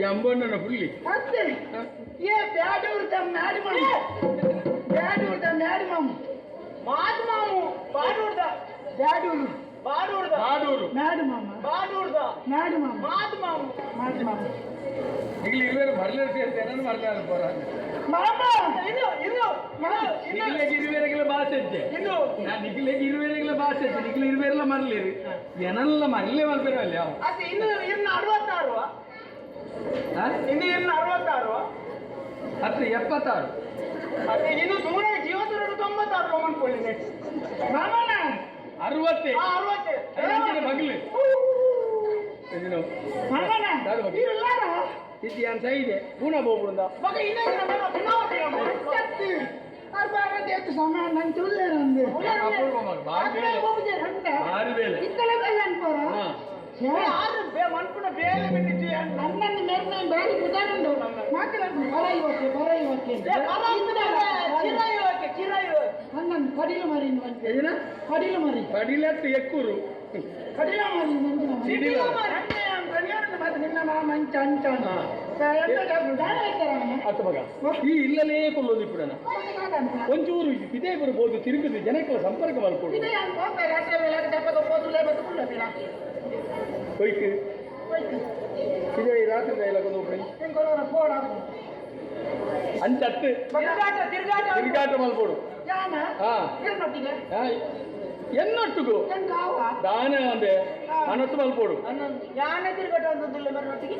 ಅಂಬಣ್ಣನ ಹುಲ್ಲಿ. ಅತ್ತೆ ಏ ಬ್ಯಾಡೂರ್ದ ಮ್ಯಾಡಿ ಮಾಮ, ಬ್ಯಾಡೂರ್ದ ಮ್ಯಾಡಿ ಮಾಮ, ಮಾತು ಮಾಮು ಬಾಡೂರ್ದ ಬ್ಯಾಡೂರು ಬಾಡೂರ್ದ ಬಾಡೂರು ಮ್ಯಾಡಿ ಮಾಮ, ಬಾಡೂರ್ದ ಮ್ಯಾಡಿ ಮಾಮ, ಮಾತು ಮಾಮು ಮಾತು ಮಾಮ. ನಿಗಲಿ ಇರುವೇರು ಮರಲೇರು ಸೇರ್ತೇನೆ, ಮರಲೇರು ಪೋರ ಮಾಮ ಇನ್ನು ಇನ್ನು ಇನ್ನು ನಿಗಲೆಗೆ ಇರುವೇರೆಗೆಲ್ಲ ಭಾಷೆ ಇದ್ದೆ ಇನ್ನು ನಾನು ನಿಗಲೆಗೆ ಇರುವೇರೆಗೆಲ್ಲ ಭಾಷೆ ಇದ್ದೆ, ನಿಗಲು ಇರುವೇರೆಲ್ಲ ಮರಲೇರು ಎನಲ್ಲ ಮರಲೇ ಮಲ್ಪೇರು ಅಲ್ಲ. ಅತ್ತೆ ಇನ್ನು ಇನ್ನು 66, ಇನ್ನು ಇನ್ನು 66, ಹತ್ತು 76. ಅತ್ತೆ ಇನ್ನು ದೂರ ಜೀವಸರ 96 ಅನ್ಕೊಳ್ಳಿ. ಮಾಮನ 60 60 ಮಗಲು ಮಾಮನ ಇಲ್ಲಾರ ಇತ್ತು ಯಾನ್ ಸೈದೆ ಪೂನಾ ಬೋಪುಂದ ಮಗ ಇನ್ನೊಂದು ಸಮಯ ನಂಗೆ ತುಲ್ಲೇರಂದು ಬಾರಿ ಬೇಲೆ. ಇತ್ತಲೆ ಬೇಲೆ ಅನ್ಕೋರ. ಮನ್ಪುನ ಬೇಲೆ ಬಿಟ್ಟಿದ್ದು. ನನ್ನನ್ನು ಮೇರೆ ನಾನು ಬಾರಿ ಪುದಾರುಂಡು ಮಾತಾಡ ಬರ ಇವಕ್ಕೆ ಬರ ಇವಕ್ಕೆ. ಚಿರಾಯಿ ಓಕೆ, ಚಿರಾಯಿ ಓಕೆ. ನನ್ನನ್ನು ಕಡಿಲು ಮರಿ, ಏನ? ಕಡಿಲು ಮರಿ. ಕಡಿಲತ್ತು ಎಕ್ಕೂರು. ಕಡಿಲ ಮರಿ ನಂಜಿನ ಸಿಡಿಲ. ಮತ್ತೆ ನಿನ್ನ ಮಾಮ ಅಂಚ ಅಂಚ ಅತ್ತ ಮಗ ಈ ಇಲ್ಲಲೇ ಕೊಲ್ಲೋದು ಇಪ್ಪುಡನ ಒಂಚೂರು ಇದೇ ಬರ್ಬೋದು ತಿರುಗಿದು ಜನಕ್ಕೆಲ್ಲ ಸಂಪರ್ಕ ಮಲ್ಕೊಡು. ಕೊಯ್ಕ್ ಇದೇ ರಾತ್ರಿ ಡೈಲಾಗ್ ಒಂದು ಅಂಚತ್ತು. ತಿರುಗಾಟ ತಿರುಗಾಟ ತಿರುಗಾಟ ಮಲ್ಕೊಡು. ಹಾ ಎನ್ನೊಟ್ಟುಗು ದಾನ ಅಂದೆ ಅನೊಟ್ಟು ಮಲ್ಪೋಡು. ಯಾನೆ ತಿರುಗಾಟ ಅಂತಂದಿಲ್ಲ ಮರೊಟ್ಟಿಗೆ.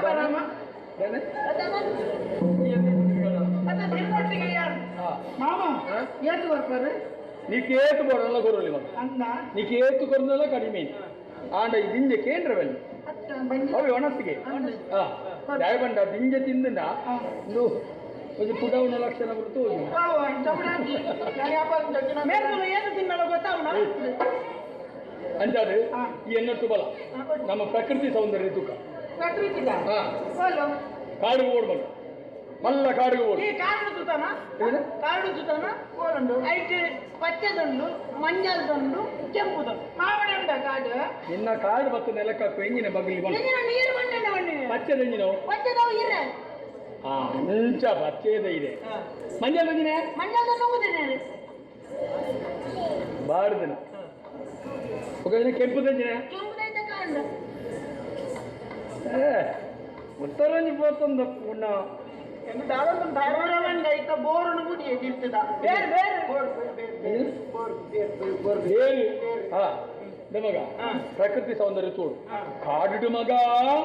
ದಾನೆ? ಅದ ತಿರುಗೊಟ್ಟಿಗೆ ಯಾರು? ಮಾಮ ಏತು ಬರ್ಪಾರು? ನೀಕೇತು ಬೋಡಲ್ಲ ಕೊರಲಿ ಮಗ. ಅಂದ. ನೀಕೇತು ಕೊರದಲ್ಲ ಕಡಿಮೆ ಆಂಡ ದಿಂಜೆ ಕೇಂದ್ರವಲ್ಲಿ ಅವೆ ಒಣಸಿಗೆ ಹಾ ದಯಬಂಡ ದಿಂಜೆ ತಿಂದ ಇಂದು ಒಂಜಿ ಪುಡವನ ಲಕ್ಷಣ ಬರುತ್ತು. ಮೇಲ್ಗುಲು ಏನು ತಿನ್ನಲ್ಲ ಗೊತ್ತಾವಣ. ಅಂಚಾದು ಈ ಎನ್ನಟ್ಟು ಬಲ ನಮ್ಮ ಪ್ರಕೃತಿ ಸೌಂದರ್ಯ ತುಕ. ಹಾ ಕಾಡಿಗೆ ಓಡ್ ಮಗ, ಮಲ್ಲ ಕಾಡಿಗೆ ಓಡು. ಈ ಕಾಡು ತುತಾನ? ಏನು? ಕಾಡು ತುತಾನ ಐಟ್ ಪಚ್ಚೆದುಂಡು, ಮಂಜಲ್ದುಂಡು, ಕೆಂಪುದುಂಡು. ಮಾವನ ಕಾಡು. ನಿನ್ನ ಕಾಡು ಮತ್ತು ನೆಲಕ್ಕಾಕು ಎಂಜಿನ ಬಗ್ಲಿ ಬಂದು. ಎಂಜಿನ ನೀರು ಬಂಡೆನ ಬಂಡಿನ. ಪಚ್ಚದ ಎಂಜಿನವು? ಪಚ್ಚದವು ಇರೆ. ಹಾ ಅಂಚ ಪಚ್ಚೇದ ಇದೆ, ಮಂಜಲ್ ಎಂಜಿನ? ಮಂಜಲ್ದ ನುಂಗುದಿನ. ಬಾರ್ದಿನ ఒక ಕೆಂಪುದ ಎಂಜಿನ? ಕೆಂಪುದೈತ ಕಾಂಡ. ಉತ್ತರಂಜಿ ಪೋತಂದ ಪುಣ್ಣ. ಬೋರನ್ನು ಬುಡಿ ತಿರ್ತದ. ಬೇರೆ ಬೇರೆ. ಬೇರು ಹಾ ಮಗ ಪ್ರಕೃತಿ ಸೌಂದರ್ಯ ತೋಡು ಕಾಡುಡು ಮಗ.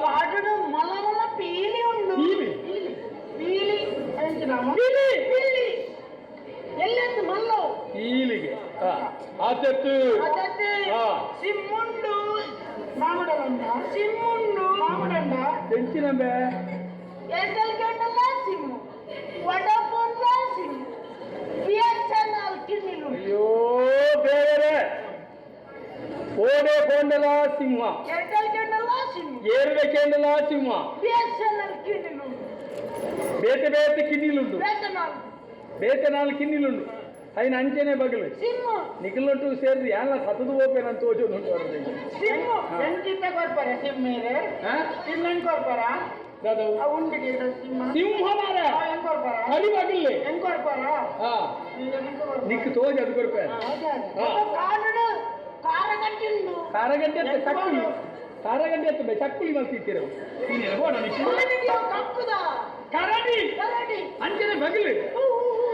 ಕಾಡುಡು ಮಲ್ಲ ಮಲ್ಲ ಪೀಲಿ ಉಂಡು. ಪೀಲಿ? ಪೀಲಿ. ಪೀಲಿ. ಪೀಲಿ ಎಲ್ಲೆತ್ತು ಮಲ್ಲವು. ಪೀಲಿಗೆ ಆತೆತ್ತು. ಅದತ್ತೆ. ಹಾ. ಸಿಂಹ. ಮಾಮಡಲಂಡ ಸಿಮ್ ಉಂಡು. ಮಾಮಡಂಡ ಎಂಚಿನಂಬೆ ಏರ್ಟೆಲ್ ಕೇಂಡಲ್ಲ ಸಿಮ್, ವಡಾಫೋನ್ ಸಿಮ್, ಬಿಎಸ್ಎನ್ಎಲ್ ಕಿನ್ನಿಲು. ಅಯ್ಯೋ ಬೇರೆ ಓಡೆ ಕೊಂಡಲ ಸಿಂಹ. ಏರ್ಟೆಲ್ ಕೇಂಡಲ್ಲ ಸಿಮ್. ಏರ್ವೆ ಕೇಂಡಲ ಸಿಂಹ. ಬಿಎಸ್ಎನ್ಎಲ್ ಕಿನ್ನಿಲು. ಬೇತೆ ಬೇತೆ ಕಿನ್ನಿಲುಂಡು. ಬೇತನಾಲ್. ಬೇತೆ ನಾಲ್ ಕಿನ್ನಿಲುಂಡು అయిన ಅಂಚೆನೆ ಬಗಲು. ಸಿಮ್. ನಿಖಿಲೊಟ್ಟು ಸೇರಿ ಯಾನ ಸತದು ಹೋಪೇನಂತ ತೋಚೊಂದುಂಟು. ಸಿಮ್. ಎಂಚಿತ್ತ ಕೊರ್ಪರ ಸಿಮ್ ಮೇರೆ? ಸಿಮ್ ಹೆಂಗ್ ಕೊರ್ಪರ? ದಾದವು? ಆ ಉಂಡು ಗಿಡ ಸಿಮ್. ಸಿಂಹ ಮಾರ. ಹೆಂಗ್ ಕೊರ್ಪರ? ಕರಿ ಬಗಲ್ಲೆ. ಹೆಂಗ್ ಕೊರ್ಪರ? ಹಾ. ಹೆಂಗ್ ಕೊರ್ಪರ? ನಿಕ್ ತೋಜ ಅದು ಕೊರ್ಪೆ. ಹಾ. ಕಾಡುಡು ಕಾರಗಟ್ಟಿಂಡು. ಕಾರಗಡ್ಡೆ ಅತ್ತ ಚಕ್ಕುಲಿ, ಕಾರಗಡ್ಡೆ ಅತ್ತ ಬೆ ಚಕ್ಕುಲಿ ಮಲ್ತಿತ್ತೀರ ನೀನು ಬೋಡ ನಿಕ್ಕು. ಕಪ್ಪುದ. ಕರಡಿ. ಕರಡಿ. ಅಂಚನೆ ಬಗಲು. ಹೂ, ಹೂ, ಹೂ.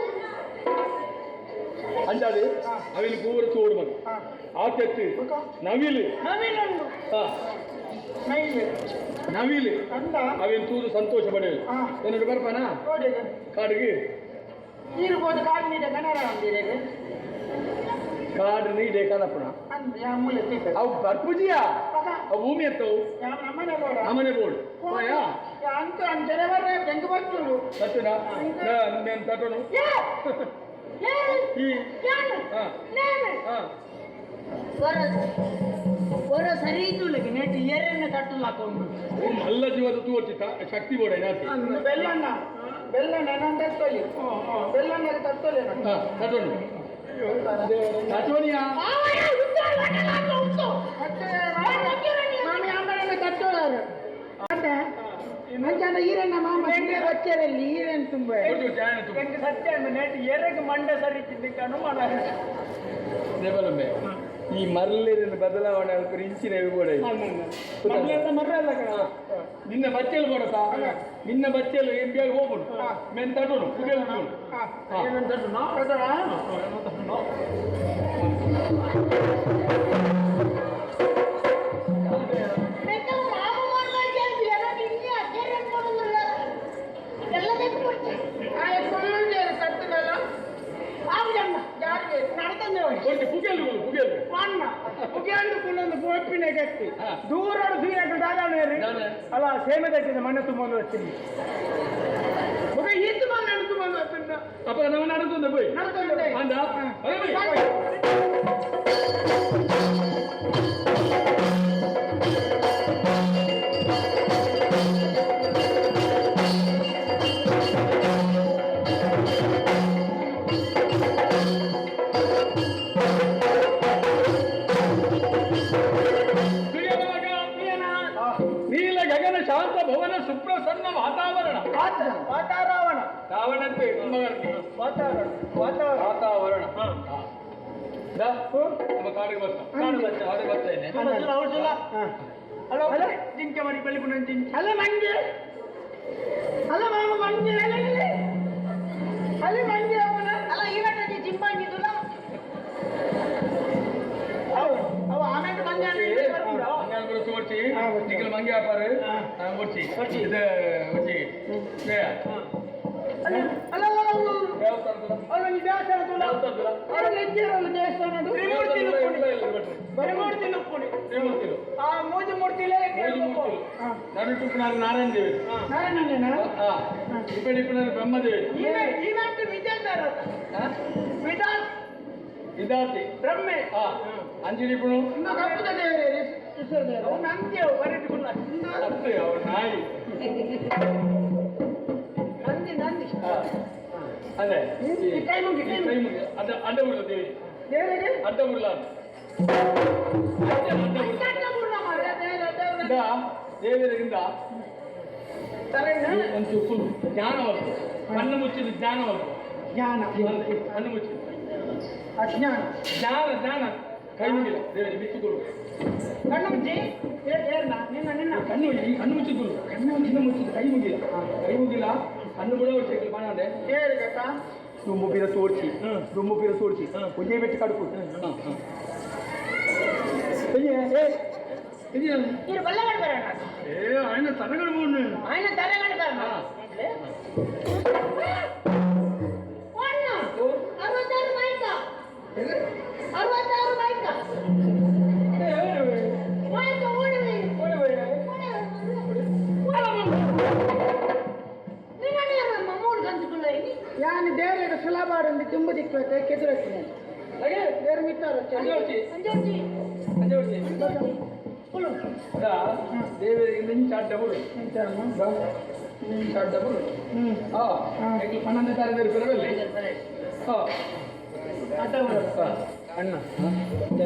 ಅಂಚಾದು ಅವಿನ ಪೂರ ತೋಡು ಮಗ ಆತೆತ್ತು ನವಿಲು. ನವಿಲುಂಡು. ಹಾ. ನೈಲ್. ನವಿಲು. ಅಂದ. ಅವಿನ ತೂದು ಸಂತೋಷ ಪಡೆಯಲು. என்னோட ಬರ್ಪಾನ? ನೋಡಿಗೆ. ಕಾಡಿಗೆ. ನೀರು ಹೋದ ಕಾಡು ನೀಡ ಗಣರ ಅಂದಿರೇಗೆ. ಕಾಡು ನೀಡೆ ಕನಪುಣ. ಅಂದ್ ಯಾ ಮೂಲೆ ತೀತ. ಅವು ಬರ್ಪುಜಿಯಾ? ಪಕ. ಅವು ಭೂಮಿ ಎತ್ತವು. ಯಾ ನಮ್ಮನೆ ಬೋಡ. ನಮನೆ ಬೋಡು ಹೋಯಾ. ಅಂಕ ಅಂಚನೆ ಬರ್ರೆ ಬೆಂಕು ಬರ್ತುಲು. ತಟ್ಟುನ నేను ತಟ್ಟನು. ಏ ಏ. ಈ ಯಾನು? ಹಾ. నేను. ಹಾ. ಒರ ಒರ ಸರಿ ಇದ್ದುಲಗೆ ನೆಟ್ ಏರನ್ನ ತಟ್ಟುಲಾಕೊಂಡು. ಓ ಮಲ್ಲ ಜೀವದ ತೋರ್ಚಿ ಶಕ್ತಿ ಬೋಡ ಏನಾತಿ. ಬೆಲ್ಲಣ್ಣ ಬೆಲ್ಲಣ್ಣ ನಾನು ತತ್ತೊಲಿ ಬೆಲ್ಲಣ್ಣ ತತ್ತೊಲಿ ನಾನು. ಹಾ, ತಟ್ಟನು ತಟ್ಟೋನಿಯಾ? ಮತ್ತೆ ಮಾಮಿ ಅಂಬರನ್ನ ತಟ್ಟೋಳಾರು ಮತ್ತೆ ಮಂಚಾನ ಈರಣ್ಣ ಮಾಮ ಹಿಂಗೆ ಬಚ್ಚರಲ್ಲಿ ಈರನ್ ತುಂಬ. ಕೊಟ್ಟು ಜಾಯನ ತುಂಬ. ಎಂಕ್ ಸತ್ಯ ಅಂದ್ ನೆಟ್ ಎರೆಗ್ ಮಂಡ ಸರಿ ಚಿಂದಿಕ್ಕನು ಮಾಡ. ದೇವಲಂಬೆ ಈ ಮರಳಿನ ಬದಲಾವಣೆ ಅಲ್ಪ ಇಂಚಿನ ಬೋಡ. ಮರ್ರಲ್ಲ ಕಣ. ನಿನ್ನ ಬಚ್ಚಲು ಬೋಡತಾ, ನಿನ್ನ ಬಚ್ಚಲು ಎಂಬಿಯಾಗ ಹೋಗುಡು ಮೇನ್ ತಟ್ಟೋನು ಪುಗೆ ಉಂಟು. ಮಾಮ ಮಾಡ್ಬೇಕು ಎಲ್ಲ ಕೊಡ್ತೀನಿ. ತಟ್ಟದಲ್ಲ. ಆಗುದಣ್ಣ. ಯಾರಿಗೆ? ನಡ್ತಂದೆ. ಕೊಡ್ತಿ ಪುಗೆಲು ಪುಗೆಲು. ಮಣ್ಣ ಮುಗಿಯಂಡು ಕುಲ್ಲೊಂದು ಪೋಪಿನ ಗಟ್ಟಿ. ದೂರ ಸೂರ್ಯ ದಾದಾಣೇರಿ. ದಾದ? ಅಲ್ಲ ಸೇಮೆ ದಟ್ಟಿದ ಮಣ್ಣು ತುಂಬ వచ్చిಂది ఒక ఈత మళ్ళీ నడుచుకుంది వస్తుందా. ಅಪ್ಪ ನಮ್ಮ ನడుతుంది పోయి. ನಡ್ತೊಂದೆ. ಅಂದ ಅದೇ పోయి. ಸೂರ್ಯಭಾಗ, ನೀಲ ಗಗನ ಶಾಂತ ಭವನ ಸುಪ್ರಸನ್ನ ವಾತಾವರಣ. ವಾತಾವರಣ. ರಾವಣಂತೆ ಕುಂಭಕರ್ಣಿ. ವಾತಾವರಣ ವಾತಾವರಣ. ವಾತಾವರಣ. ದಾ, ನಮ್ಮ ಕಾಡಿಗೆ ಬರ್ತಾ ಕಾಡಿಗೆ ಬರ್ತಾ ಇದ್ದೇನೆ. ಹಲೋ ಜಿಂಕೆ ಮರಿ ಬೆಳಿಪುನ ಜಿಂಕೆ. ಅಲ್ಲ ಮಂಗೆ ಅಲ್ಲ ಮಾಮ ಮಂಗೆ ಅಲ್ಲ ಅಲ್ಲ. ಅಲ್ಲಿ ಮಂಗೆ ಅವನ. ಅಲ್ಲ ಇವತ್ತು ಜಿಂಬಾಂಜಿದುಲ್ಲ. ಅವ ಆಮೇಲೆ ಮಂಗೆ ಮಂಗ್ಯಾನ ಬರೋ ತೋರ್ಚಿ ನಿಖಿಲ್ ಮಂಗೆ ವ್ಯಾಪಾರ ಕೊಡ್ಚಿ ಇದು ಒಚ್ಚಿ ಅಲ್ಲ ಅಲ್ಲ ಅಲ್ಲ ಅಲ್ಲ. ದೇವಸ್ಥಾನದ ಅವಳು ದೇವಸ್ಥಾನ. ದೇವಸ್ಥಾನದ ಅವ್ರು ಎಜ್ಜೇರಲ್ಲ ದೇವಸ್ಥಾನದ್ದು. ತ್ರಿಮೂರ್ತಿಲು ತ್ರಿಮೂರ್ತಿಲು ಪುಡಿ. ತ್ರಿಮೂರ್ತಿಲು. ಆ ಮೂಜು ಮೂರ್ತಿಲೇ. ಮೂಜು ಮೂರ್ತಿಲು ನಡುಟುಪ್ಪುನಾರು ನಾರಾಯಣ ದೇವಿ. ನಾರಾಯಣನೇನಾ? ಹಾ, ಇಪ್ಪಡಿಪ್ಪುನಾರು ಬ್ರಹ್ಮದೇವಿ. ಈವೆಂಟ್ ವಿಜೇತರ ವಿಧಾನ್. ಇದಾತಿ. ಬ್ರಹ್ಮೆ. ಹಾ, ಅಂಜಲಿಪುಣು. ಇನ್ನು ಕಪ್ಪುದ ದೇವರೇ ಈಶ್ವರ ದೇವರು. ಅವನು ಅಂತ್ಯ ಹೊರಟು ಅತ್ತೆ ಅವ್ರ ನಾಯಿ. ನಂದಿ ನಂದಿ. ಹಾ. ಅದೇ. ಈ ಕೈ ಮುಗಿ, ಕೈ ಈ ಕೈ ಮುಗಿ. ಅಡ್ಡ ಅಡ್ಡ ಉರ್ಲ ದೇವಿ. ದೇವರಿಗೆ. ಅಡ್ಡ ಉರ್ಲ ಅದು. ಅಡ್ಡ ಅಡ್ಡ ಉರ್ಲ. ಇಂದ ದೇವರಿಂದ ಒಂದು ಕುಲು ಜ್ಞಾನವಲ್ತು ಕಣ್ಣು ಮುಚ್ಚಿದ ಜ್ಞಾನವಲ್ತು. ಜ್ಞಾನ. ಕಣ್ಣು ಮುಚ್ಚಿದ. ಅಜ್ಞಾನ. ಜ್ಞಾನ ಜ್ಞಾನ ಕೈ ಮುಗಿಲ್ಲ ದೇವರಿಗೆ ಬಿತ್ತು ಕೊಡು. ಕಣ್ಣು ಮುಚ್ಚಿ ಏರ್ನ ನಿನ್ನ ನಿನ್ನ. ಕಣ್ಣು ಈ ಕಣ್ಣು ಮುಚ್ಚಿದ್ದು ಕಣ್ಣು ಕಣ್ಣು ಮುಚ್ಚಿದ್ದು ಕೈ ಮುಗಿಲ್ಲ ಕೈ ಮುಗಿಲ್ಲ ಕಣ್ಣು ಬಿಡೋ ಶೇಖರ್ ಬಾಣಂಡೆ. ದೇವರಿಗೆ ದುಂಬು ಬೀರ ತೋಡ್ಚಿ ದುಂಬು ಬೀರ ತೋಡ್ಚಿ ಒಂದೇ ಬೆಟ್ಟ ಕಡುಪು. ಇರು ಬಲ್ಲಗಡೆ ಬರೋಣ. ಏ ఆయన ತನಗಡು ಬೋಡು. ఆయన ತಲೆಗಡೆ ಬರೋಣ. ಒಣ್ಣ 66 ಮೈಕ 66 ಮೈಕ ಮೈಕ ಓಡಿ. ಕೆದುರತ್ತಿನ ಹಾಗೆ ಬೇರೆ ಮಿತ್ತಾರ ಅಂಜೋರ್ಜಿ ಅಂಜೋರ್ಜಿ ಅಂಜೋರ್ಜಿ ದೇವರಿಗೆ ನಿಂಚ ಅಡ್ಡ ಬಿಡು ನಿಂಚ ಅಡ್ಡ ಬಿಡು ಹಾಂ 12 ತಾರೀಕು ಪರವಲ್ಲಿ ಹಾಂ ಅಡ್ಡ ಬಿಡು ಅಣ್ಣ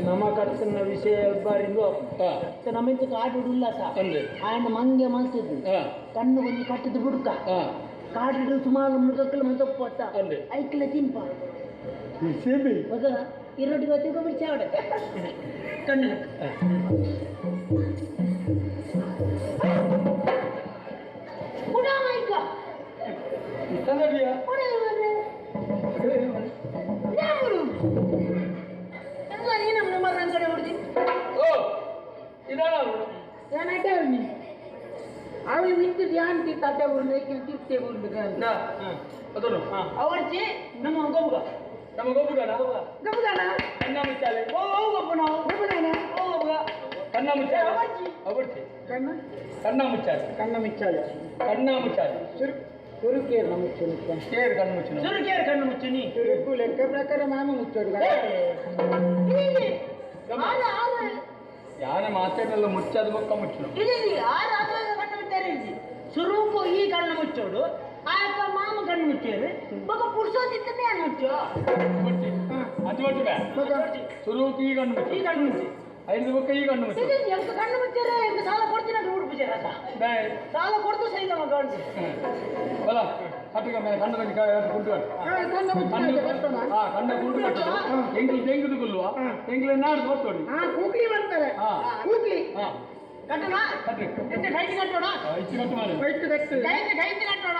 ನಮ್ಮ ಕರ್ತನ ವಿಷಯ ಬಾರಿಂದು ನಮ್ಮಿಂತ ಕಾಡು ಉಲ್ಲ ಸಹ ಆಯನ ಮಂಗೆ ಮಲ್ತಿದ್ದು ಕಣ್ಣು ಕೊಂಚ ಕಟ್ಟಿದ್ದು ಬುಡ್ಕ ಕಾಡು ಸುಮಾರು ಮೃಗಕ್ಕಲ ಮಂತಪ್ಪ ಐಕ್ಲ ತಿನ್ಪ ಮಗ ಇರೋಟಿ ಗೊತ್ತಿಗೆ ಬಿಡ್ಚಾವಡೆ ಕಣ್ಣು ಪುಡಾಮೈಕ ಅವಳು ಮಿಂತು ಧ್ಯಾನ ತಟ್ಟೆ ಉರುಂದು ತಿರ್ತೆ ಉರುಂದು ಅದನ್ನು ಅವರ್ಜಿ ನಮ್ಮ ಗೊಬ್ಬ ನಮ್ಮ ಗೊಬ್ಬುಗಾನ ಗೊಬ್ಬುಗಾನ ಕಣ್ಣ ಮುಚ್ಚಾಲೆ ಓ ಗೊಬ್ಬು ನಾವು ಗೊಬ್ಬುಗಾನ ಓ ಗೊಬ್ಬ ಕಣ್ಣ ಮುಚ್ಚಾಲೆ ಅವರ್ಜಿ ಕಣ್ಣ ಕಣ್ಣ ಮುಚ್ಚಾಲೆ ಕಣ್ಣ ಮುಚ್ಚಾಲೆ ಕಣ್ಣ ಮುಚ್ಚಾಲೆ ಸುರುಕೇರ್ ಮುಚ್ಚು ಕೇರ್ ಕಣ್ಣು ಮುಚ್ಚು ಸುರುಕೇರ್ ಕಣ್ಣು ಮುಚ್ಚು ನೀ ಸುರುಕು ಲೆಕ್ಕ ಪ್ರಕಾರ ಮಾಮ ಮುಚ್ಚೋಡು ಯಾನ ಮಾತೆಲ್ಲ ಮುಚ್ಚಾದ ಬೊಕ್ಕ ಮುಚ್ಚು ಆರು ಕಣ್ಣು ಮುಚ್ಚಾರೆ ಸುರುಕು ಈ ಕಣ್ಣು ಮುಚ್ಚೋಡು ಆಯಕ್ಕ ಮಾಮ ಕಣ್ಣು ಮುಚ್ಚಾರು ಬೊಕ್ಕ ಪುರುಷೋದಿತ್ತನೇ ಮುಚ್ಚು ಅದು ಒಟ್ಟು ಬೇ ಸುರುಕು ಈ ಕಣ್ಣು ಮುಚ್ಚು ಈ ಕಣ್ಣು ಮುಚ್ಚಿ ಐದು ಬೊಕ್ಕ ಈ ಕಣ್ಣು ಮುಚ್ಚು ಎಂತ ಕಣ್ಣು ಮುಚ್ಚಾರೆ ಎಂತ ಸಾಲ ಕೊಡ್ತೀನಿ ಅಂತ ಉಡುಪು ಸಾಲ ಕೊಡ್ತು ಸಹಿತ ಮಗ ಬಲ ಕಟ್ಟಿಗೆ ಮೇಲೆ ಕಣ್ಣು ಕೊಂಚ ಕುಂಟು ಕಟ್ಟು ಹಾ ಕಣ್ಣ ಕುಂಟು ಕಟ್ಟೋದು ಎಂಗ್ಲು ತೆಂಗುದು ಗುಲ್ವ ಎಂಗ್ಲು ನಾಡು ಕೊಟ್ಟೋಡಿ ಕೂಕ್ಲಿ ಮಾಡ್ತಾರೆ ಕೂಕ್ಲಿ ಕಟ್ಟೋಣ ಕಟ್ಟಿ ಎಂತ ಟೈಟ್ ಕಟ್ಟೋಣ ಇಚ್ಚು ಕಟ್ಟು ಮಾಡಿ ಟೈಟ್ ಕಟ್ಟು ಟೈಟ್ ಟೈಟ್ ಕಟ್ಟೋಣ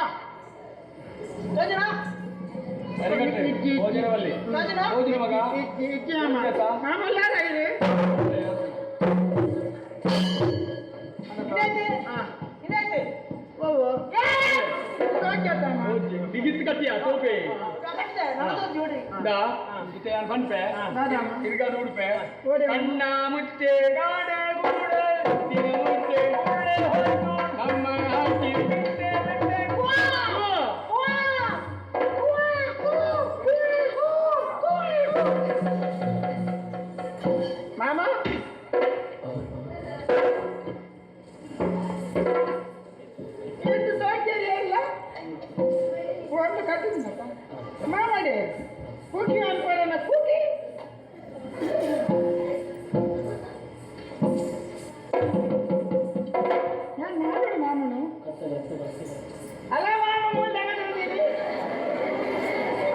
ತೋಜನ ಭೋಜನವಲ್ಲಿ ಭೋಜನ ಮಗ ಬಿಗಿತ್ತು ಕಟ್ಟಿಯ ತೋಪೆ ಪನ್ಪೆ ತಿರ್ಗಾ ನೋಡ್ಪೆ ಕಣ್ಣ ಮುಚ್ಚೆ ಗಾಡೆ ಗೂಡೆ ದಿನ ಮುಚ್ಚೆ ಗೂಡೆ ಹೋಯ್ತು ನಮ್ಮ ಹಾಕಿ ಬಿಟ್ಟೆ ಬಿಟ್ಟೆ ಮಾಮ ಎಷ್ಟು ಸೌಕರ್ಯ ಇಲ್ಲ ಒಂದು ಕಟ್ಟಿದ ಮಾಮಡೆ ಕೂಕಿ ಅನ್ಕೊಳ್ಳೋಣ ಕೂಕಿ ನಾನು ಮಾಡೋಣ ಮಾಮನು ಅಲ್ಲ ಮಾಮ ಮುಂದೆ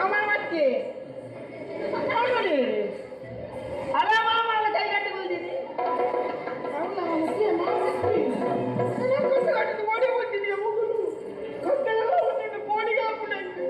ಅಮ್ಮ ಮತ್ತೆ ನೋಡಿ ಅಲ್ಲ ಮಾಮ ಅಲ್ಲ ಕೈ ಕಟ್ಟಿಕೊಂಡಿದ್ದೀನಿ ಅವಳ ಮುಖ್ಯ ಮಾಮ ಕಟ್ಟು ಓಡಿ ಹೋಗ್ತಿದೆಯಾ ಮಗುಲು ಕಟ್ಟೆಲ್ಲ ಒಂದೊಂದು ಬೋಡಿಗೆ ಹಾಕ್ಬಿಟ್ಟೈತೆ.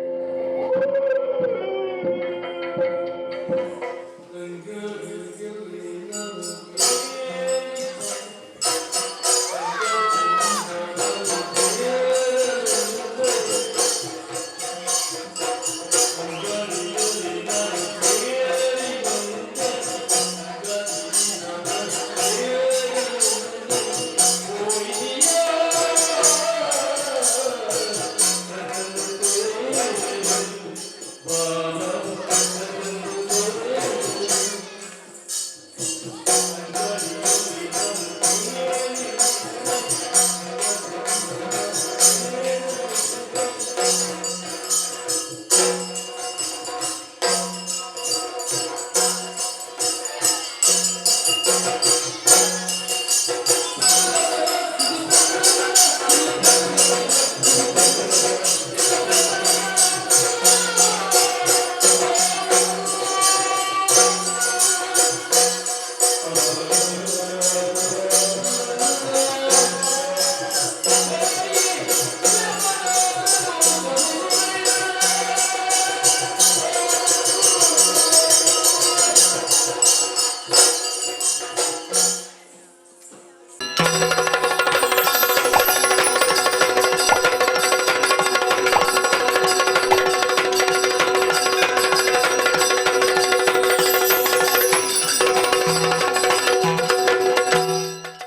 Oh.